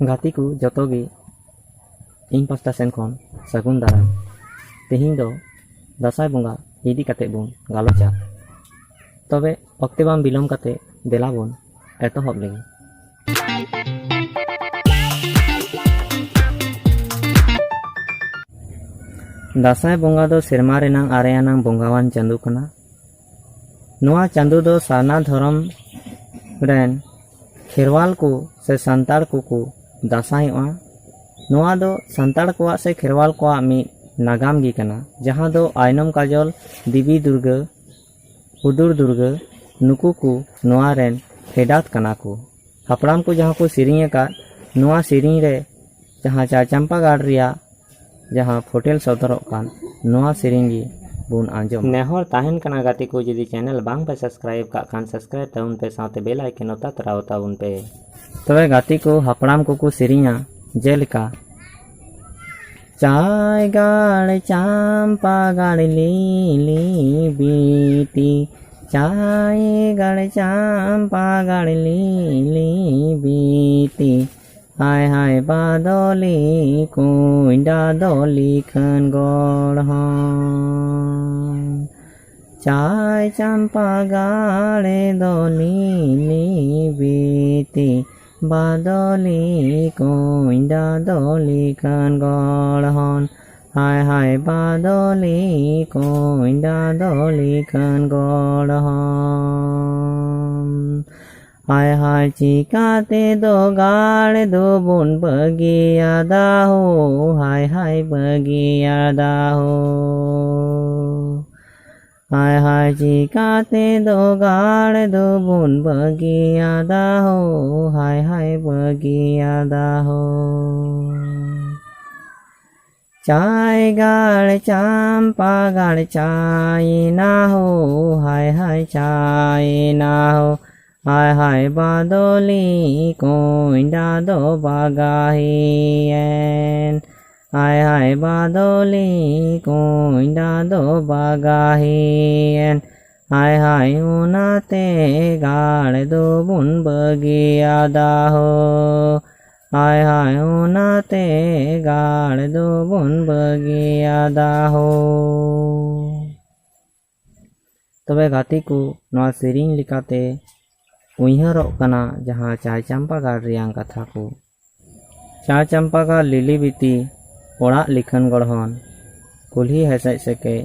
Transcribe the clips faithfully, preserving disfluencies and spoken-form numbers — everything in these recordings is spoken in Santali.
ᱜᱟᱛᱮ ᱠᱚ ᱡᱚᱛᱚ ᱜᱮ ᱤᱧ ᱯᱟᱥᱴᱟ ᱥᱮᱱ ᱠᱷᱚᱱ ᱥᱟᱹᱜᱩᱱ ᱫᱟᱨᱟᱢ᱾ ᱛᱮᱦᱮᱧ ᱫᱚ ᱫᱟᱸᱥᱟᱭ ᱵᱚᱸᱜᱟ ᱤᱫᱤ ᱠᱟᱛᱮ ᱵᱚᱱ ᱜᱟᱞᱚᱪᱟ᱾ ᱛᱚᱵᱮ ᱚᱠᱛᱮ ᱵᱟᱝ ᱵᱤᱞᱚᱢ ᱠᱟᱛᱮ ᱫᱮᱞᱟ ᱵᱚᱱ ᱮᱛᱚᱦᱚᱵ ᱞᱮᱜᱮ᱾ ᱫᱟᱸᱥᱟᱭ ᱵᱚᱸᱜᱟ ᱫᱚ ᱥᱮᱨᱢᱟ ᱨᱮᱱᱟᱝ ᱟᱨᱮ ᱟᱱᱟᱝ ᱵᱚᱸᱜᱟᱣᱟᱱ ᱪᱟᱸᱫᱳ ᱠᱟᱱᱟ᱾ ᱱᱚᱣᱟ ᱪᱟᱸᱫᱳ ᱫᱚ ᱥᱟᱨᱱᱟ ᱫᱷᱚᱨᱚᱢ ᱨᱮᱱ ᱠᱷᱮᱨᱣᱟᱞ ᱠᱚ ᱥᱮ ᱥᱟᱱᱛᱟᱲ ᱠᱚᱠᱚ ᱫᱟᱸᱥᱟᱭᱚᱜᱼᱟ᱾ ᱱᱚᱣᱟ ᱫᱚ ᱥᱟᱱᱛᱟᱲ ᱠᱚᱣᱟᱜ ᱥᱮ ᱠᱷᱮᱨᱣᱟᱞ ᱠᱚᱣᱟᱜ ᱢᱤᱫ ᱱᱟᱜᱟᱢ ᱜᱮ ᱠᱟᱱᱟ, ᱡᱟᱦᱟᱸ ᱫᱚ ᱟᱭᱱᱚᱢ ᱠᱟᱡᱚᱞ, ᱫᱮᱵᱤ ᱫᱩᱨᱜᱟᱹ, ᱦᱩᱫᱩᱲ ᱫᱩᱨᱜᱟᱹ, ᱱᱩᱠᱩ ᱠᱚ ᱱᱚᱣᱟ ᱨᱮᱱ ᱯᱷᱮᱰᱟᱛ ᱠᱟᱱᱟ ᱠᱚ᱾ ᱦᱟᱯᱲᱟᱢ ᱠᱚ ᱡᱟᱦᱟᱸ ᱠᱚ ᱥᱮᱨᱮᱧ ᱟᱠᱟᱫ, ᱱᱚᱣᱟ ᱥᱮᱨᱮᱧ ᱨᱮ ᱡᱟᱦᱟᱸ ᱪᱟᱭᱪᱟᱢᱯᱟ ᱜᱟᱲ ᱨᱮᱭᱟᱜ ᱡᱟᱦᱟᱸ ᱯᱷᱳᱴᱮᱞ ᱥᱚᱫᱚᱨᱚᱜ ᱠᱟᱱ, ᱱᱚᱣᱟ ᱥᱮᱨᱮᱧ ᱜᱮ ᱵᱚᱱ ᱟᱸᱡᱚᱢ᱾ ᱱᱮᱦᱚᱨ ᱛᱟᱦᱮᱱ ᱠᱟᱱᱟ ᱜᱟᱛᱮ ᱠᱚ, ᱡᱩᱫᱤ ᱪᱮᱱᱮᱞ ᱵᱟᱝ ᱯᱮ ᱥᱟᱵᱥᱠᱨᱟᱭᱤᱵ ᱠᱟᱜ ᱠᱷᱟᱱ, ᱥᱟᱵᱥᱠᱨᱟᱭᱤᱵ ᱛᱟᱵᱚᱱ ᱯᱮ, ᱥᱟᱶᱛᱮ ᱵᱮᱞ ᱟᱭᱠᱚᱱ ᱚᱛᱟ ᱛᱚᱨᱟᱣ ᱛᱟᱵᱚᱱ ᱯᱮ᱾ ᱛᱚᱵᱮ ᱜᱟᱛᱮ ᱠᱚ, ᱦᱟᱯᱲᱟᱢ ᱠᱚᱠᱚ ᱥᱮᱨᱮᱧᱟ, ᱡᱮᱞᱮᱠᱟ, ᱪᱟᱭ ᱜᱟᱲ ᱪᱟᱢᱯᱟ ᱜᱟᱲ ᱞᱤᱞᱤ ᱵᱤᱛᱤ, ᱪᱟᱭ ᱜᱟᱲ ᱪᱟᱢᱯᱟ ᱜᱟᱲ ᱞᱤᱞᱤ ᱵᱤᱛᱤ, ᱦᱟᱭ ᱦᱟᱭ ᱵᱟᱫᱚᱞᱤ ᱠᱩᱸᱭᱰᱟ ᱫᱚᱞᱤ ᱠᱷᱟᱱ ᱜᱚᱲᱦᱚᱱ᱾ ᱪᱟᱭ ᱪᱟᱢᱯᱟ ᱜᱟᱲ ᱫᱚᱞᱤ ᱵᱤᱛᱤ, ᱵᱟᱫᱚᱞᱤ ᱠᱩᱸᱭᱰᱟ ᱫᱚᱞᱤ ᱠᱷᱟᱱ ᱜᱚᱲᱦᱚᱱ᱾ ᱦᱟᱭ ᱦᱟᱭ ᱵᱟᱫᱚᱞᱤ ᱠᱩᱸᱭᱰᱟ ᱫᱚᱞᱤ ᱠᱷᱟᱱ ᱜᱚᱲᱦᱚᱱ᱾ ᱦᱟᱭ ᱦᱟᱭ ᱪᱤᱠᱟᱹᱛᱮ ᱫᱚ ᱜᱟᱲ ᱫᱚᱵᱚᱱ ᱵᱟᱹᱜᱤᱭᱟᱫᱟ ᱦᱳ, ᱦᱟᱭ ᱦᱟᱭ ᱵᱟᱹᱜᱤᱭᱟᱫᱟ ᱦᱳ᱾ ᱦᱟᱭ ᱦᱟᱭ ᱪᱤᱠᱟᱹᱛᱮ ᱫᱚ ᱜᱟᱲ ᱫᱚᱵᱚᱱ ᱵᱟᱹᱜᱤᱭᱟᱫᱟ ᱦᱳ, ᱦᱟᱭ ᱦᱟᱭ ᱵᱟᱹᱜᱤᱭᱟᱫᱟ ᱦᱳ᱾ ᱪᱟᱭ ᱜᱟᱲ ᱪᱟᱢᱯᱟ ᱜᱟᱲ ᱪᱟᱭᱱᱟ ᱦᱳ, ᱦᱟᱭ ᱦᱟᱭ ᱪᱟᱭᱱᱟ ᱦᱳ, ᱦᱟᱭ ᱦᱟᱭ ᱵᱟᱫᱚᱞᱤ ᱠᱩᱸᱭᱰᱟ ᱫᱚ ᱵᱟᱜᱟᱦᱤᱭᱮᱱ᱾ ᱦᱟᱭ ᱦᱟᱭ ᱵᱟᱫᱚᱞᱤ ᱠᱩᱸᱭᱰᱟ ᱫᱚ ᱵᱟᱜᱟᱦᱤᱭᱮᱱ᱾ ᱦᱟᱭ ᱦᱟᱭ ᱚᱱᱟᱛᱮ ᱜᱟᱲ ᱫᱚᱵᱚᱱ ᱵᱟᱹᱜᱤᱭᱟᱫᱟ ᱦᱳ᱾ ᱦᱟᱭ ᱦᱟᱭ ᱚᱱᱟᱛᱮ ᱜᱟᱲ ᱫᱚᱵᱚᱱ ᱵᱟᱹᱜᱤᱭᱟᱫᱟ ᱦᱳ᱾ ᱛᱚᱵᱮ ᱜᱟᱛᱮ ᱠᱚ, ᱱᱚᱣᱟ ᱥᱮᱨᱮᱧ ᱞᱮᱠᱟᱛᱮ ᱩᱭᱦᱟᱹᱨᱚᱜ ᱠᱟᱱᱟ ᱡᱟᱦᱟᱸ ᱪᱟᱭ ᱪᱟᱢᱯᱟ ᱜᱟᱲ ᱨᱮᱭᱟᱝ ᱠᱟᱛᱷᱟ ᱠᱚ᱾ ᱪᱟᱭ ᱪᱟᱢᱯᱟ ᱜᱟᱲ ᱞᱤᱞᱤ ᱵᱤᱛᱤ, ᱚᱲᱟᱜ ᱞᱤᱠᱷᱟᱹᱱ ᱜᱚᱲᱦᱚᱱ, ᱠᱩᱞᱦᱤ ᱦᱮᱥᱮᱡ ᱥᱮᱠᱮᱡ,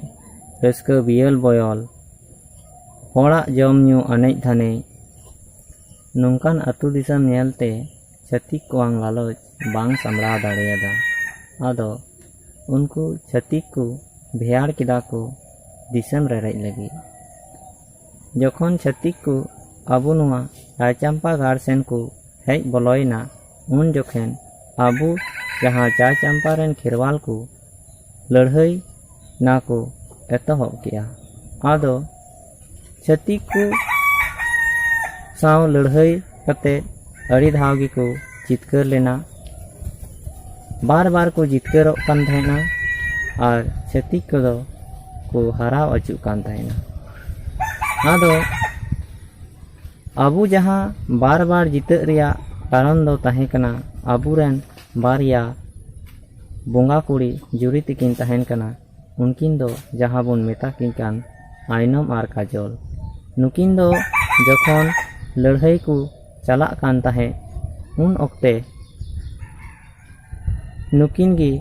ᱨᱟᱹᱥᱠᱟᱹ ᱵᱤᱭᱚᱞ ᱵᱚᱭᱚᱞ, ᱦᱚᱲᱟᱜ ᱡᱚᱢ ᱧᱩ ᱟᱱᱮᱡ ᱫᱷᱟᱱᱮᱡ, ᱱᱚᱝᱠᱟᱱ ᱟᱹᱛᱩ ᱫᱤᱥᱚᱢ ᱧᱮᱞᱛᱮ ᱪᱷᱟᱹᱛᱤᱠ ᱠᱚᱣᱟᱝ ᱞᱟᱞᱚᱪ ᱵᱟᱝ ᱥᱟᱢᱵᱲᱟᱣ ᱫᱟᱲᱮᱭᱟᱫᱟ᱾ ᱟᱫᱚ ᱩᱱᱠᱩ ᱪᱷᱟᱹᱛᱤᱠ ᱠᱚ ᱵᱷᱮᱭᱟᱲ ᱠᱮᱫᱟ ᱠᱚ ᱫᱤᱥᱚᱢ ᱨᱮᱨᱮᱡ ᱞᱟᱹᱜᱤᱫ᱾ ᱡᱚᱠᱷᱚᱱ ᱪᱷᱟᱹᱛᱤᱠ ᱠᱚ ᱟᱵᱚ ᱱᱚᱣᱟ ᱪᱟᱭᱪᱟᱢᱯᱟ ᱜᱟᱲ ᱥᱮᱱ ᱠᱚ ᱦᱮᱡ ᱵᱚᱞᱚᱭᱮᱱᱟ, ᱩᱱ ᱡᱚᱠᱷᱮᱱ ᱟᱵᱚ ᱡᱟᱦᱟᱸ ᱪᱟᱭᱪᱟᱢᱯᱟ ᱨᱮᱱ ᱠᱷᱮᱨᱣᱟᱞ ᱠᱚ ᱞᱟᱹᱲᱦᱟᱹᱭ ᱱᱟ ᱠᱚ ᱮᱛᱚᱦᱚᱵ ᱠᱮᱜᱼᱟ᱾ ᱟᱫᱚ ᱪᱷᱟᱹᱛᱤᱠ ᱠᱚ ᱥᱟᱶ ᱞᱟᱹᱲᱦᱟᱹᱭ ᱠᱟᱛᱮ ᱟᱹᱰᱤ ᱫᱷᱟᱣ ᱜᱮᱠᱚ ᱡᱤᱛᱠᱟᱹᱨ ᱞᱮᱱᱟ᱾ ᱵᱟᱨ ᱵᱟᱨ ᱠᱚ ᱡᱤᱛᱠᱟᱹᱨᱚᱜ ᱠᱟᱱ ᱛᱟᱦᱮᱱᱟ ᱟᱨ ᱪᱷᱟᱹᱛᱤᱠ ᱠᱚᱫᱚ ᱠᱚ ᱦᱟᱨᱟᱣ ᱟᱹᱪᱩᱜ ᱠᱟᱱ ᱛᱟᱦᱮᱱᱟ᱾ ᱟᱫᱚ ᱟᱵᱚ ᱡᱟᱦᱟᱸ ᱵᱟᱨ ᱵᱟᱨ ᱡᱤᱛᱟᱹᱜ ᱨᱮᱭᱟᱜ ᱠᱟᱨᱚᱱ ᱫᱚ ᱛᱟᱦᱮᱸ ᱠᱟᱱᱟ, ᱟᱵᱚᱨᱮᱱ ᱵᱟᱨᱭᱟ ᱵᱚᱸᱜᱟ ᱠᱩᱲᱤ ᱡᱩᱨᱤ ᱛᱮᱠᱤᱱ ᱛᱟᱦᱮᱱ ᱠᱟᱱᱟ᱾ ᱩᱱᱠᱤᱱ ᱫᱚ ᱡᱟᱦᱟᱸ ᱵᱚᱱ ᱢᱮᱛᱟ ᱠᱤᱱ ᱠᱟᱱ ᱟᱭᱱᱚᱢ ᱟᱨ ᱠᱟᱡᱚᱞ, ᱱᱩᱠᱤᱱ ᱫᱚ ᱡᱚᱠᱷᱚᱱ ᱞᱟᱹᱲᱦᱟᱹᱭ ᱠᱚ ᱪᱟᱞᱟᱜ ᱠᱟᱱ ᱛᱟᱦᱮᱸᱫ, ᱩᱱ ᱚᱠᱛᱮ ᱱᱩᱠᱤᱱ ᱜᱮ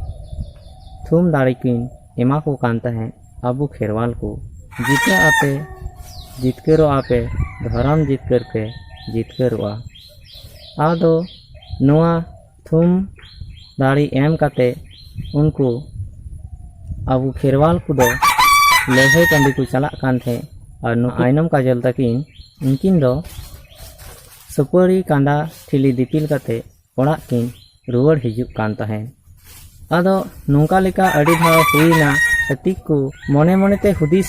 ᱛᱷᱩᱢ ᱫᱟᱲᱮ ᱠᱤᱱ ᱮᱢᱟ ᱠᱚ ᱠᱟᱱ ᱛᱟᱦᱮᱸᱫ ᱟᱵᱚ ᱠᱷᱮᱨᱣᱟᱞ ᱠᱚ, "ᱡᱤᱛᱟᱹᱜ ᱟᱯᱮ, ᱡᱤᱛᱠᱟᱹᱨᱚᱜ ᱟᱯᱮ, ᱫᱷᱚᱨᱚᱢ ᱡᱤᱛᱠᱟᱹᱨ ᱯᱮ ᱡᱤᱛᱠᱟᱹᱨᱚᱜᱼᱟ᱾" ᱟᱫᱚ ᱱᱚᱣᱟ ᱛᱷᱩᱢ ᱫᱟᱲᱮ ᱮᱢ ᱠᱟᱛᱮ ᱩᱱᱠᱩ ᱟᱵᱚ ᱠᱷᱮᱨᱣᱟᱞ ᱠᱚᱫᱚ ᱞᱟᱹᱲᱦᱟᱹᱭ ᱴᱟᱺᱰᱤ ᱠᱚ ᱪᱟᱞᱟᱜ ᱠᱟᱱ ᱛᱟᱦᱮᱸᱫ, ᱟᱨ ᱱᱚᱣᱟ ᱟᱭᱱᱚᱢ ᱠᱟᱡᱚᱞ ᱛᱟᱹᱠᱤᱱ, ᱩᱱᱠᱤᱱ ᱫᱚ ᱥᱩᱯᱟᱹᱨᱤ ᱠᱟᱸᱰᱟ ᱴᱷᱤᱞᱤ ᱫᱤᱯᱤᱞ ᱠᱟᱛᱮ ᱚᱲᱟᱜ ᱠᱤᱱ ᱨᱩᱣᱟᱹᱲ ᱦᱤᱡᱩᱜ ᱠᱟᱱ ᱛᱟᱦᱮᱸᱫ᱾ ᱟᱫᱚ ᱱᱚᱝᱠᱟ ᱞᱮᱠᱟ ᱟᱹᱰᱤ ᱫᱷᱟᱣ ᱦᱩᱭᱱᱟ, ᱪᱷᱟᱹᱛᱤᱠ ᱠᱚ ᱢᱚᱱᱮ ᱢᱚᱱᱮᱛᱮ ᱦᱩᱫᱤᱥ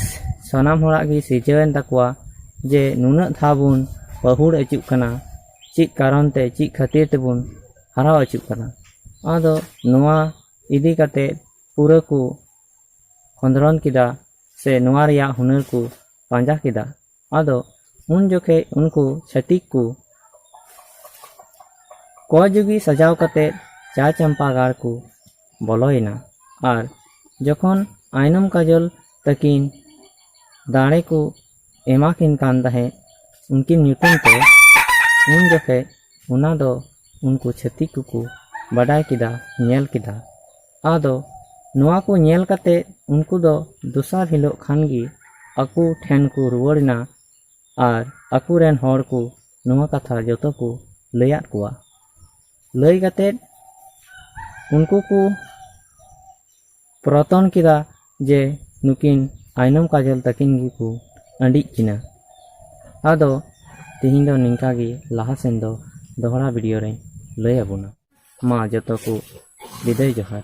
ᱥᱟᱱᱟᱢ ᱦᱚᱲᱟᱜ ᱜᱮ ᱥᱤᱨᱡᱟᱹᱣᱮᱱ ᱛᱟᱠᱚᱣᱟ ᱡᱮ ᱱᱩᱱᱟᱹᱜ ᱫᱷᱟᱣ ᱵᱚᱱ ᱯᱟᱹᱦᱩᱲ ᱟᱹᱪᱩᱜ ᱠᱟᱱᱟ, ᱪᱮᱫ ᱠᱟᱨᱚᱱ ᱛᱮ, ᱪᱮᱫ ᱠᱷᱟᱹᱛᱤᱨ ᱛᱮᱵᱚᱱ ᱦᱟᱨᱟᱣ ᱟᱹᱪᱩᱜ ᱠᱟᱱᱟ᱾ ᱟᱫᱚ ᱱᱚᱣᱟ ᱤᱫᱤ ᱠᱟᱛᱮ ᱯᱩᱨᱟᱹ ᱠᱚ ᱠᱷᱚᱸᱫᱽᱨᱚᱱ ᱠᱮᱫᱟ ᱥᱮ ᱱᱚᱣᱟ ᱨᱮᱭᱟᱜ ᱦᱩᱱᱟᱹᱨ ᱠᱚ ᱯᱟᱸᱡᱟ ᱠᱮᱫᱟ᱾ ᱟᱫᱚ ᱩᱱ ᱡᱚᱠᱷᱮᱡ ᱩᱱᱠᱩ ᱪᱷᱟᱹᱛᱤᱠ ᱠᱚ ᱯᱚᱡᱩᱜᱤ ᱥᱟᱡᱟᱣ ᱠᱟᱛᱮ ᱪᱟ ᱪᱟᱢᱯᱟ ᱜᱟᱲ ᱠᱚ ᱵᱚᱞᱚᱭᱮᱱᱟ᱾ ᱟᱨ ᱡᱚᱠᱷᱚᱱ ᱟᱭᱱᱚᱢ ᱠᱟᱡᱚᱞ ᱛᱟᱹᱠᱤᱱ ᱫᱟᱲᱮ ᱠᱚ ᱮᱢᱟ ᱠᱤᱱ ᱠᱟᱱ ᱛᱟᱦᱮᱸᱫ ᱩᱱᱠᱤᱱ ᱧᱩᱛᱩᱢ ᱛᱮ, ᱩᱱ ᱡᱚᱠᱷᱮᱡ ᱚᱱᱟ ᱫᱚ ᱩᱱᱠᱩ ᱪᱷᱟᱹᱛᱤᱠ ᱠᱚᱠᱚ ᱵᱟᱰᱟᱭ ᱠᱮᱫᱟ, ᱧᱮᱞ ᱠᱮᱫᱟ᱾ ᱟᱫᱚ ᱱᱚᱣᱟ ᱠᱚ ᱧᱮᱞ ᱠᱟᱛᱮ ᱩᱱᱠᱩ ᱫᱚ ᱫᱚᱥᱟᱨ ᱦᱤᱞᱳᱜ ᱠᱷᱟᱱ ᱜᱮ ᱟᱠᱚ ᱴᱷᱮᱱ ᱠᱚ ᱨᱩᱣᱟᱹᱲ ᱮᱱᱟ᱾ ᱟᱨ ᱟᱠᱚ ᱨᱮᱱ ᱦᱚᱲ ᱠᱚ ᱱᱚᱣᱟ ᱠᱟᱛᱷᱟ ᱡᱚᱛᱚ ᱠᱚ ᱞᱟᱹᱭᱟᱫ ᱠᱚᱣᱟ᱾ ᱞᱟᱹᱭ ᱠᱟᱛᱮ ᱩᱱᱠᱩ ᱠᱚ ᱯᱨᱚᱛᱚᱱ ᱠᱮᱫᱟ ᱡᱮ ᱱᱩᱠᱤᱱ ᱟᱭᱱᱚᱢ ᱠᱟᱡᱚᱞ ᱛᱟᱹᱠᱤᱱ ᱜᱮᱠᱚ ᱟᱹᱰᱤᱡ ᱠᱤᱱᱟ᱾ ᱟᱫᱚ ᱛᱮᱦᱮᱧ ᱫᱚ ᱱᱤᱝᱠᱟ ᱜᱮ, ᱞᱟᱦᱟ ᱥᱮᱱ ᱫᱚ ᱫᱚᱦᱲᱟ ᱵᱷᱤᱰᱤᱭᱳ ᱨᱮᱧ ᱞᱟᱹᱭ ᱟᱵᱚᱱᱟ᱾ ᱢᱟ ᱡᱚᱛᱚ ᱠᱚ ᱵᱤᱫᱟᱹᱭ ᱡᱚᱦᱟᱨ᱾